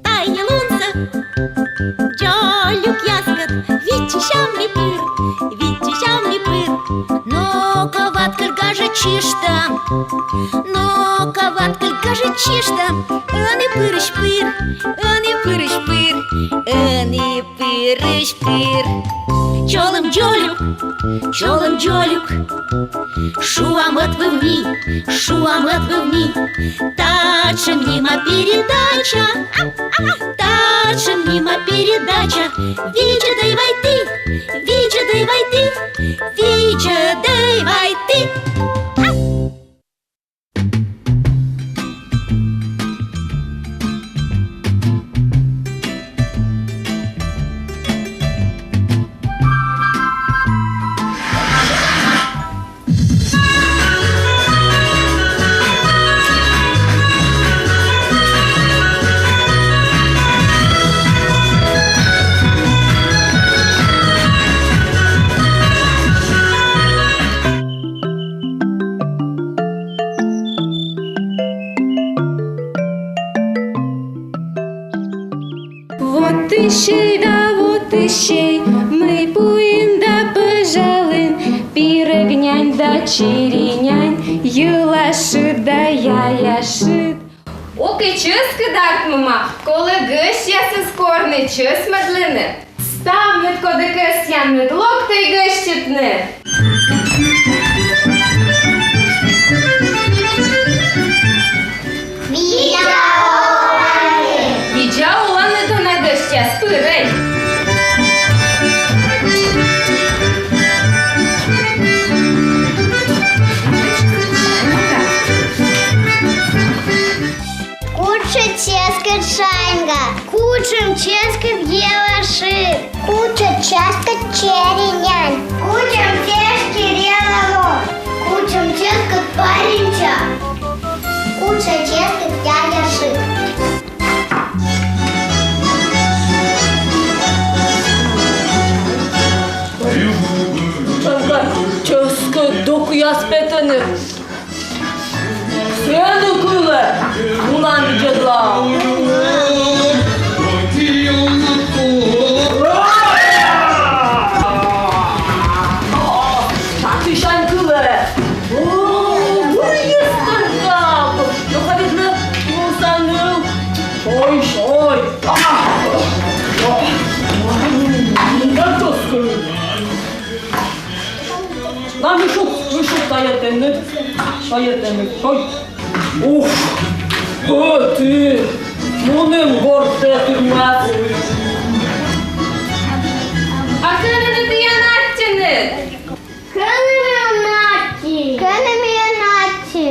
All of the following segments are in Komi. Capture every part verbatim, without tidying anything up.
Тайӧ лунсӧ дзолюкъяскӧд виччысям ми пыр, виччысям ми пыр. Но-ко, ваткыль, гажӧд чышта, но-ко, ваткыль, гажӧд чышта, ӧні пырысь пыр, ӧні пырысь пыр, ӧні пырысь пыр. Чолӧм дзолюк, чолӧм дзолюк, шуам ӧтвыв ми, шуам ӧтвыв ми. Татшӧм нима передача, татшӧм нима передача. Видзӧдӧй вай ті, видзӧдӧй вай ті, видзӧдӧй вай ті. Вотысьӧй да вотысьӧй, мый пуин да пӧжалін, пирӧг-нянь да чери-нянь, йылашыд да яяшыд. Ок и чӧскыд артмӧма, колӧ гӧсьтъясӧс корны, чӧсмӧдлыны. Ставныд, коді кӧсъянныд, локтӧй гӧститны. Видза оланныд! Видза оланныд, дона гӧсьтъяс, пырӧй. Кутшӧм чӧскыд шаньга. Кутшӧм чӧскыд йылашыд. Кутшӧм чӧскыд чери-нянь. Кутшӧм чӧскыд револон. Кутшӧм чӧскыд паринча. Кутшӧм чӧскыд яяшыд. Чӧскыд, чӧскыд дукъяс петӧны. Сэні кылӧ, мунам видзӧдла. Татысянь кылӧ. О, муйыс тӧнкав. Ёха, видлы, муса ныл. Ой, ой. А! О! Готовка. На, Мишук, Мишук, тайӧ тэныд, тайӧ тэныд. Ой. Уф, ӧти, муным гортӧ тырмас. А кӧні тіян аттьӧныд? Кӧні миян аттьӧ? Кӧні миян аттьӧ?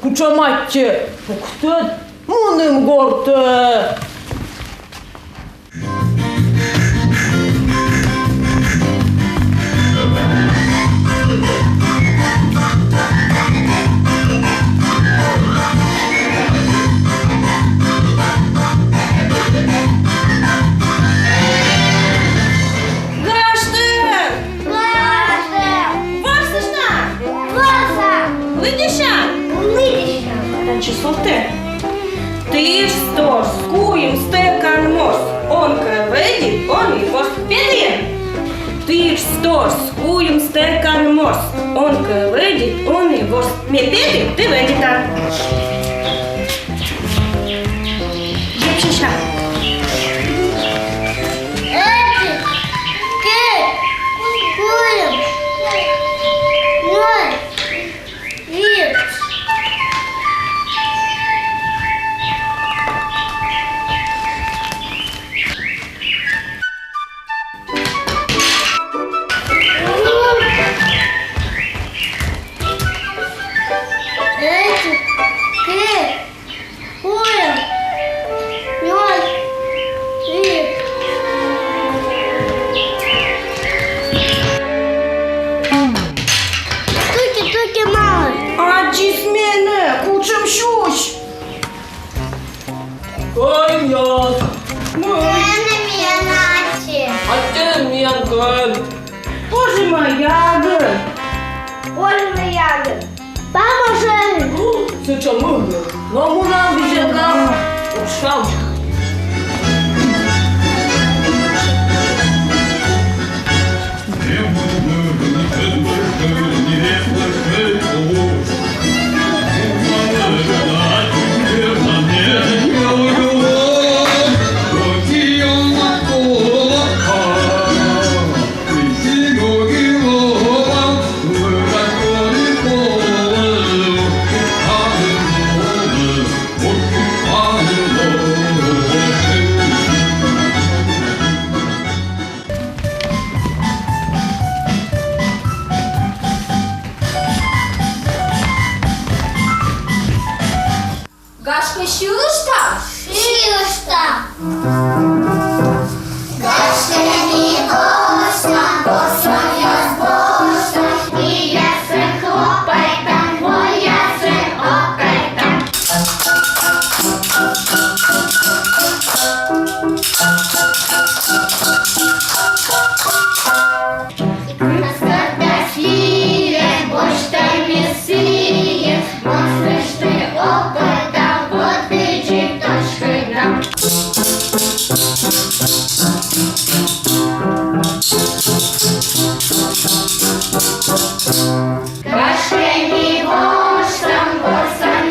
Кутшӧм аттьӧ? Ог тӧд, муным гортӧ. Гажтӧм! Гажтӧм! Ворсыштам! Ворсам! Лыддьыштам! Лыддьыштам! Тадзи сувтӧ. Тыш, стож, куим стӧкан морс, он кӧ лэдзит, он и ворс. Петім! Тыш, стож, куим стӧкан морс, он кӧ лэдзит, он и ворс. Ме петім, ті лэдзитан. Дзебсьыштам. Ӧти, кык, куим, нёль, вит. Ӧти, кык, куим, нёль, вит. Туки, туки, мамӧ. Аддзис менӧ, кутшӧм сюсь. Кӧинъяс. Кӧні миян аттьӧ? Аттьӧ миян кӧн. Пожӧма ягӧн. Больно ягод. Поможем. Сычамы. Но мунам визьӧгӧн. Ушам. Гашкӧ, сьылыштам? Сьылыштам. Гашкӧ, ми восьтам, восьтам, вуйясӧн хлопайтам, вуйясӧн хлопайтам. Кыдз кӧть да сійӧ, босьтӧй ме сійӧс, мостышті окота, вот и читочкыда. Гашкӧ, ми восьтам, восьтам,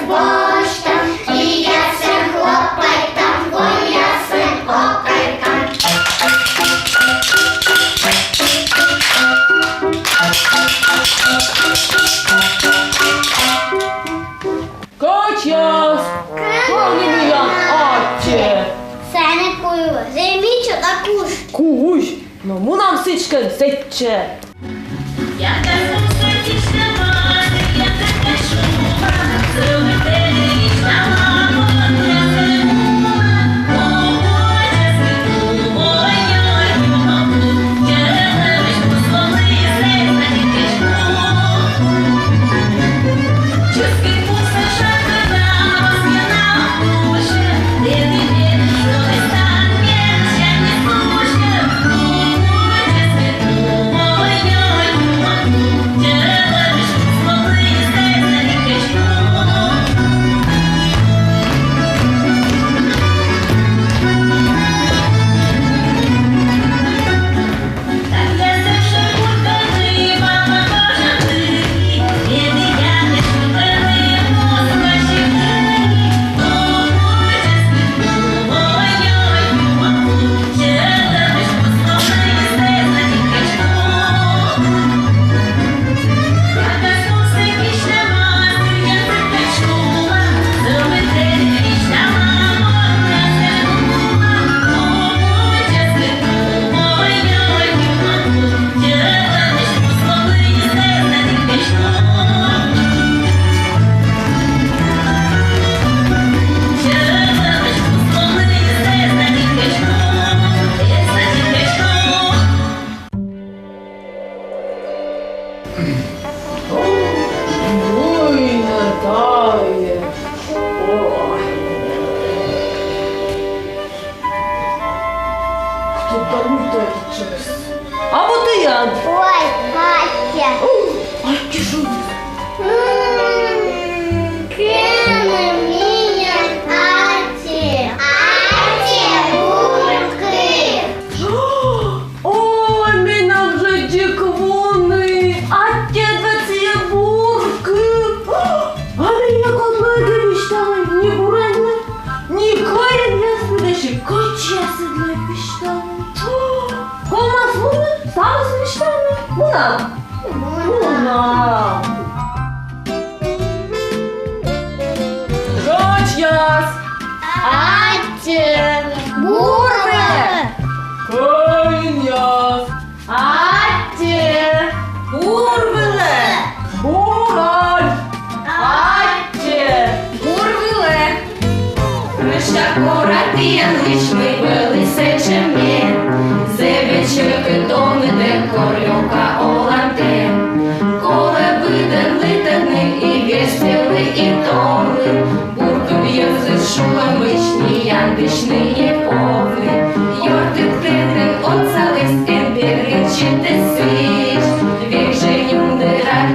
вуйясӧн, вуйясӧн хлопайтам, вуйясӧн хлопайтам. Кӧчьяс! Кӧні миян аттьӧ? Сэні куйлы. Зэв мича да кузь. Кузь! Но мунам сідзкӧ сэтчӧ. Ой, Наталья. Ой. Кто-то лютый сейчас. А вот и я. Ой, Ася. Ой, Ася, что здесь? М, кӧні миян аттьӧ? Аттьӧ буркы. Ой, менам жӧ дзик вунӧ. Аттьӧ вӧсйӧ буркы. А ме некодлы эг висьтавлы ни бур энлы, ни кӧин энлы, да ещӧ кӧчьясыдлы эг висьтавлы. Ковмас мунны, ставсӧ висьтавны. Мунам. Мунам. Кӧчьяс! Аттьӧ! Бур вылӧ! Кӧинъяс! Аттьӧ! Бур вылӧ! Бур вылӧ! Аттьӧ! Бур вылӧ! Рыща кора тіянлысь, мый вӧлі сэтшӧм мед. Зэв сьӧкыд овмӧдӧн кор лёка олан тэ. Колӧ быдӧн лыйтӧдны и верстьӧлы, и томлы. Буркын йӧзыс шуӧмысь ни яндысьны, ни повны. Ёртыд тӧдны отсаліс, эн петкӧдчы тэ сыысь. Век жӧ нюмдырад